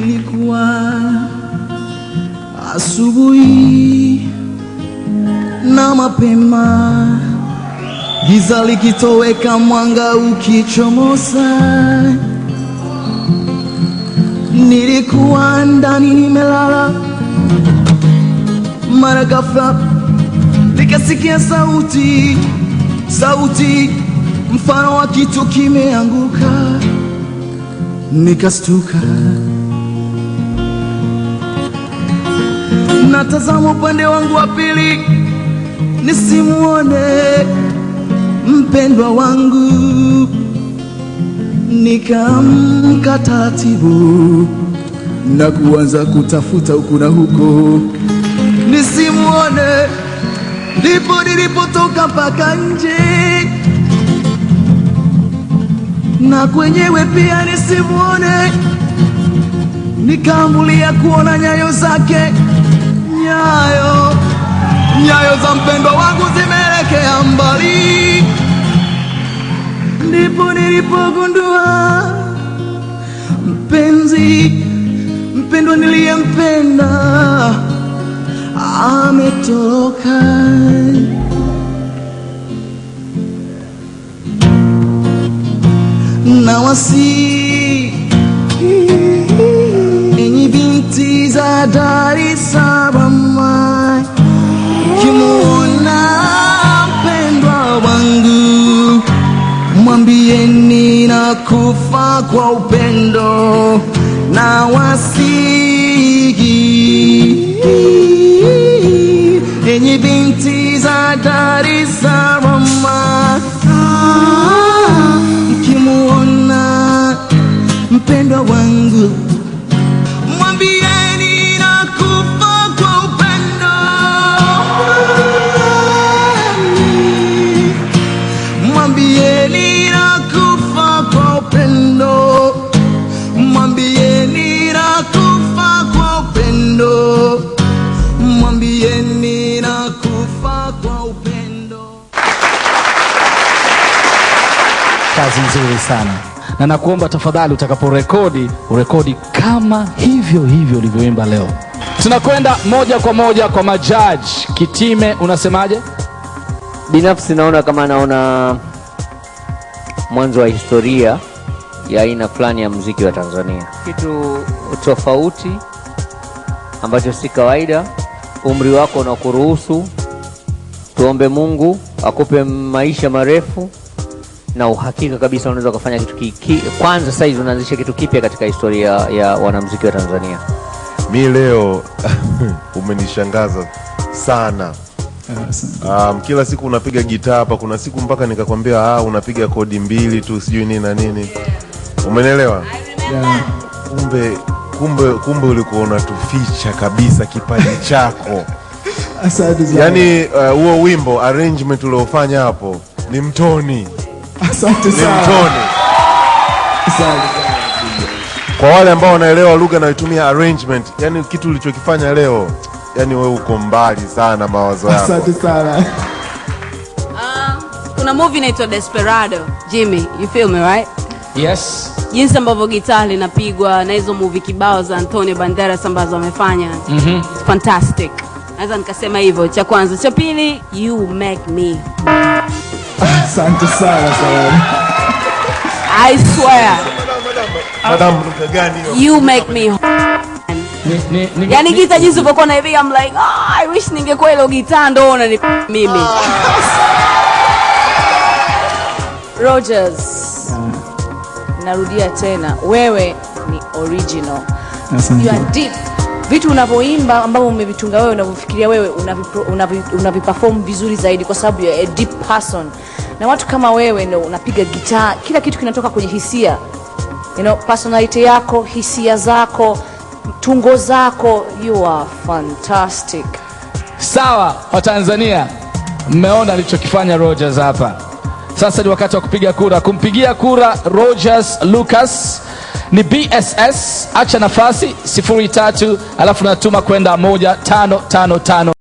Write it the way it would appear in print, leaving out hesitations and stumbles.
Ilikuwa asubuhi na mapema, giza likitoweka, mwanga ukichomoza. Nilikuwa ndani nimelala, mara ghafla nikasikia sauti, sauti mfano wa kitu kimeanguka. Nikastuka, natazama upande wangu wa pili nisimuone mpendwa wangu. Nikaamka taratibu na kuanza kutafuta huku na huko nisimuone. Ndipo nilipotoka mpaka nje na kwenyewe pia nisimuone. Nikaambulia kuona nyayo zake, nyayo, nyayo za mpendwa wangu zimeelekea mbali. Ndipo nilipogundua mpenzi, mpendwa niliyempenda ametoroka. Na wasi enyi binti za Dar es Salaam, kimuona mpendwa wangu mwambieni nakufa kwa upendo. Na wasihi enyi binti za Dar es Salaam, kimuona mpendwa wangu mwambieni nakufa kwa upendo. Mwambieni nakufa kwa upendo. Mwambieni nakufa kwa upendo. Mwambieni nakufa kwa upendo. Kazi nzuri sana. Na nakuomba tafadhali utakaporekodi, urekodi kama hivyo hivyo ulivyoimba leo. Tunakwenda moja kwa moja kwa majaji. Kitime, unasemaje? Binafsi naona kama naona mwanzo wa historia ya aina fulani ya muziki wa Tanzania. Kitu tofauti ambacho si kawaida. Umri wako unakuruhusu. Tuombe Mungu akupe maisha marefu na uhakika kabisa unaweza kufanya kitu kwanza saizi unaanzisha kitu kipya katika historia ya wanamuziki wa Tanzania. Mi leo umenishangaza sana. Kila siku unapiga gitaa hapa, kuna siku mpaka nikakwambia unapiga kodi mbili tu sijui nini na nini. Umenielewa? Kumbe ulikuwa unatuficha kabisa kipaji chako. Asante sana. Yaani huo wimbo arrangement uliofanya hapo ni mtoni. Asante sana. Ni mtoni. Asante. Kwa wale ambao wanaelewa lugha nayotumia arrangement, yani kitu ulichokifanya leo, yani wewe uko mbali sana mawazo yako. Asante sana. Kuna movie inaitwa Desperado. Jimmy, you feel me, right? Yes. Jinsi ambavyo gitaa linapigwa na hizo movie kibao za Antonio Banderas ambazo amefanya. It's fantastic. Naweza nikasema hivyo, cha kwanza. Cha pili, you make me. Asante sana sana. I swear. Madam, lugha gani hiyo? You make me. Yani gitaa jinsi ulivyokuwa unaipiga, I'm like, oh, I wish ningekuwa ile gitaa ndo unani mimi. Rogers, narudia tena, wewe ni original. You are deep. Vitu unavyoimba ambavyo umevitunga wewe, unavyofikiria wewe, unaviperform vizuri zaidi kwa sababu you are a deep person. Na watu kama wewe ndio unapiga gitaa, kila kitu kinatoka kwenye hisia. You know, personality yako, hisia zako, tungo zako, you are fantastic. Sawa, wa Tanzania, mmeona alichokifanya Rogers hapa. Sasa ni wakati wa kupiga kura. Kumpigia kura Rogers Lucas ni BSS, acha nafasi 03 alafu natuma kwenda 1555.